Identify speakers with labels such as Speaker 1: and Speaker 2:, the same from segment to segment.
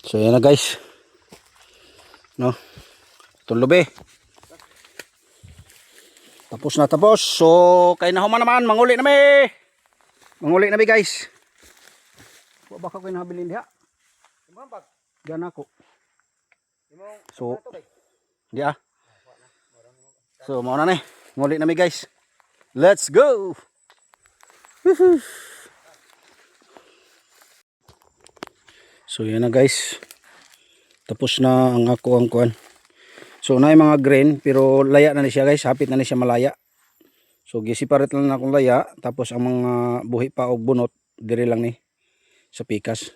Speaker 1: So yan na, guys. No. Itong lubi. Tapos na tapos. So kay nahuman naman, manguli na mi. Manguli na mi, guys. Wa ba ka ko'y nahabilin diha? Diyan ako. So, di ah. So, mao na ni. Manguli na mi, guys. Let's go! Woohoo! So yan na, guys. Tapos na ang ako ang kuan. So na yung mga green pero laya na ni siya, guys, hapit na ni siya malaya. So gisiparet lang na akong laya, tapos ang mga buhi pa og bunot diri lang ni sa pikas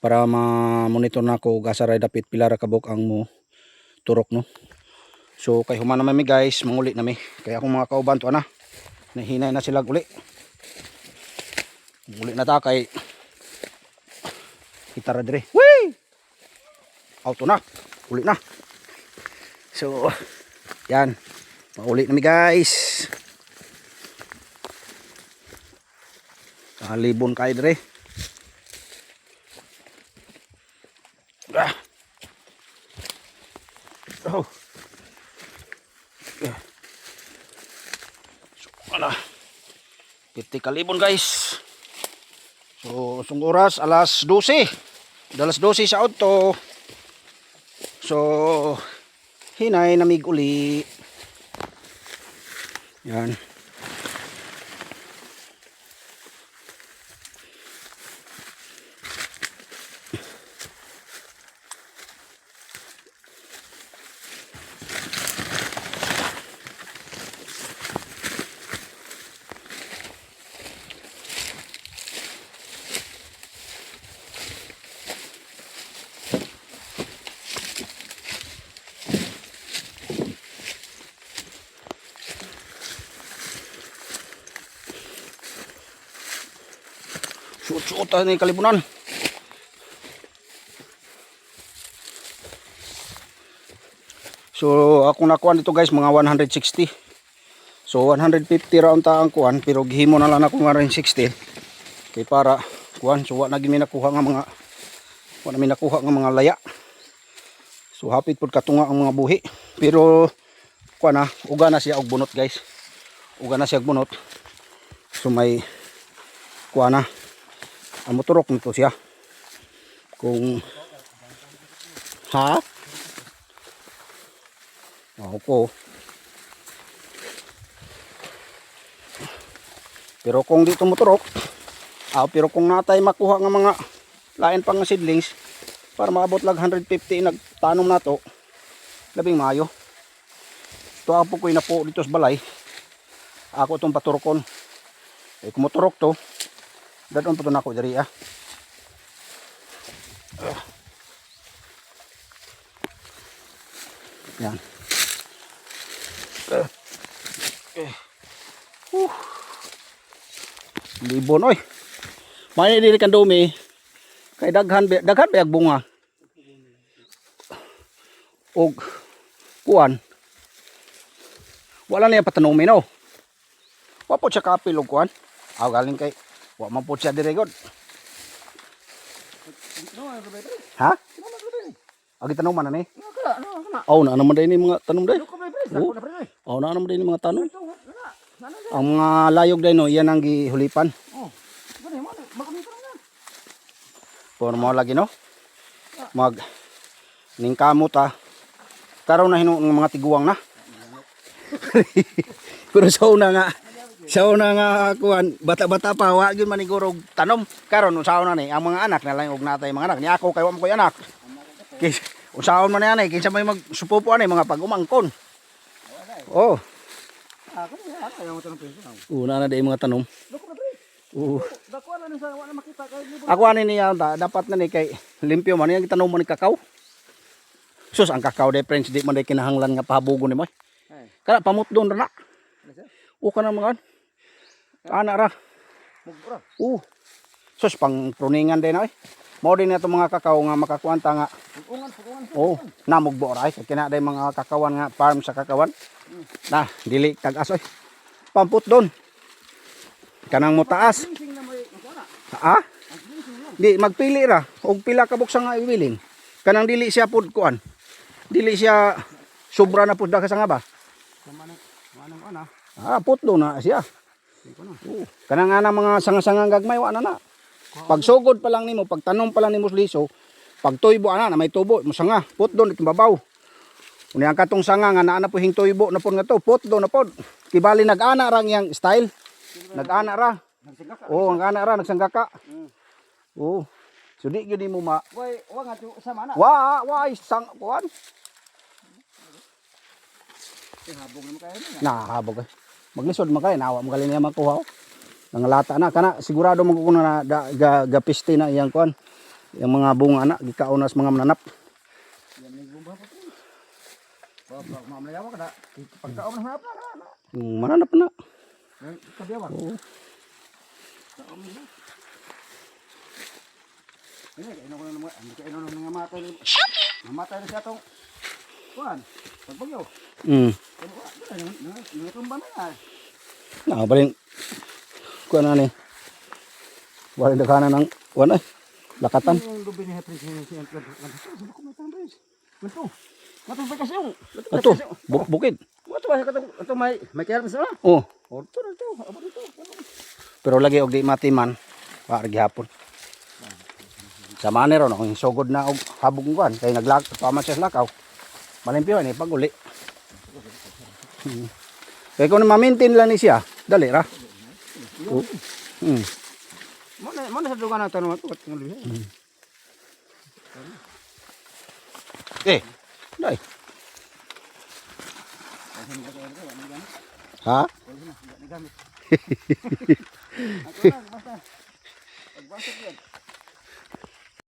Speaker 1: para ma-monitor na ako ug asa ra dapit, pila ra kabuk ang mo turok, no. So kay human naman mi, guys, manguli na mi. Kaya akong mga kauban to ana. Nahinay na sila uli. Uli na ta kay kita ra dire. Wee! Auto na. Uli na. So, yan. Pauli na mi, guys. Kalibon kayo dire. Ah. Oh. Yeah. So, ano. Piti kalibon, guys. So, sung oras alas 12. Alas 12 sa auto. So, hinay namig uli. Yan. Suot-suot ni kalibunan. So ako nakuha nito, guys, mga 160. So 150 ra unta ang kuan pero gihimo na lang ako 160 kay para kuan, so wa na gyud mi nakuha nga mga, wa na mi nakuha nga mga laya. So hapit pud katunga ang mga buhi. Pero kuan na, uga na siya og bunot, guys. Uga na siya og bunot. So may kuan na. Ang motorok nito siya. Kung ha? Ako. Pero kung dito motorok, pero kung natay makuha nga mga lain pang seedlings para maabot lag 150 nagtanom nato, labing maayo. Ito ako ko'y napo dito sa balay. Ako itong paturokon. Eh kung motorok to, dadon pa to nako diri ah. Yan. Eh. Libon oy. May diri kan dumi. Kay daghan daghan bayag bunga. Og kuan. Wala niya patanumin, no. Wa po siya kapil og kuan. Aw galing kay wa man po siya dire god. Ha? Agi tanuman na ni. Aw na naman din ni mga tanom day. Oh. Aw na naman din ni mga tanom. Ang mga layog day no, iyan ang gihulipan. Por mo lagi no. Mag ning kamot ah. Karon na hinuon ng mga tiguang na. Pero sa una nga kuan, bata-bata pa wa gyud maniguro og tanom. Karon unsaon na ni ang mga anak na lang og natay mga anak ni ako kay wa man koy anak. Kay unsaon man ni kinsa may magsupupo ani mga pag-umangkon. Oh,
Speaker 2: Ako na, ayaw mo tanong piso.
Speaker 1: Una na di mga tanom. Oo.
Speaker 2: Dako na sa wala makita kay libon.
Speaker 1: Ako ani niya ta, dapat na ni kay limpyo man yang tanom mo ni kakao. Sus, ang kakao de friends, di man day kinahanglan nga pahabugon nimo.
Speaker 2: Eh.
Speaker 1: Kana pamutdon ra na.
Speaker 2: Ano siya?
Speaker 1: O kana mga ana ra.
Speaker 2: Mugura.
Speaker 1: Oo. Sus, pang pruningan din ay. Mao din na itong mga kakao nga makakuanta nga.
Speaker 2: Pugungan, pugungan.
Speaker 1: Oh, namugbo ra ay. Kay kina day mga kakawan nga farm sa kakawan. Na, dili tag-as oy. Pamput doon. Kanang mo taas.
Speaker 2: Sing na may kuana.
Speaker 1: Ha? Di magpili ra og pila ka buksa nga ibilin. Kanang dili siya pud kuan. Dili siya sobra na pud ka sa nga ba?
Speaker 2: Sama na, manang ana.
Speaker 1: Ah, putlo na siya.
Speaker 2: Di ko na.
Speaker 1: Oo. Kanang nga na mga sanga-sanga gagmay wa na na. Pagsugod pa lang nimo, pagtanom pa lang nimo sa liso, pagtuybo ana na may tubo, mo sanga, putlo na itong babaw. Unya ang katong sanga nga naa na po hing tuybo na pod nga to, putlo na pod. Kibali nag-ana ra ang iyang style. Nag-ana ra.
Speaker 2: Nagsiga ka.
Speaker 1: Oo, ang ana ra nagsangga ka. Oo. So di gyud nimo ma
Speaker 2: Way, wa nga tu sama na.
Speaker 1: wa wa ay sang kuan.
Speaker 2: Eh, habog naman kayo na.
Speaker 1: Nahabog eh. Maglisod man kay nawa mo gali niya makuha. Oh. Nangalata na kana sigurado man ko na da, ga, ga piste na iyang kuan. Yang mga bunga na gikaon na sa mga mananap.
Speaker 2: Yan may bomba pa po. Wa ba mamlayaw ka na. Pagkaon na na na.
Speaker 1: Yung mananap na.
Speaker 2: Kabiyawan.
Speaker 1: Oo.
Speaker 2: Ini kaino ko na naman, hindi kaino na mga matay. Mamatay na siya tong kuan. Pagbagyo. Ano wa? Nangatumba na.
Speaker 1: Na balin kuan na ni. Wala daghanan ng kuan ay. Lakatan.
Speaker 2: Yung lubi niya pre siya siya. Ano ko may tambres. Ato. Mato ba kasi yung?
Speaker 1: Ato, bukid.
Speaker 2: Ato ba katong ato may kaya pa sa.
Speaker 1: Oh,
Speaker 2: Orto na to. Abo dito.
Speaker 1: pero lagi og di matiman, wa ra gihapon. Sa manero no, yung sugod na og habog kuan kay naglak pa man siya sa lakaw. Malimpyo ni pag uli. Kay kung ma-maintain lang ni siya, dali ra. Oh.
Speaker 2: Mo na sa dugan ang tanong ato katong lubi.
Speaker 1: Eh, dai. Ha?
Speaker 2: Ato lang basta. Pagbasok yan.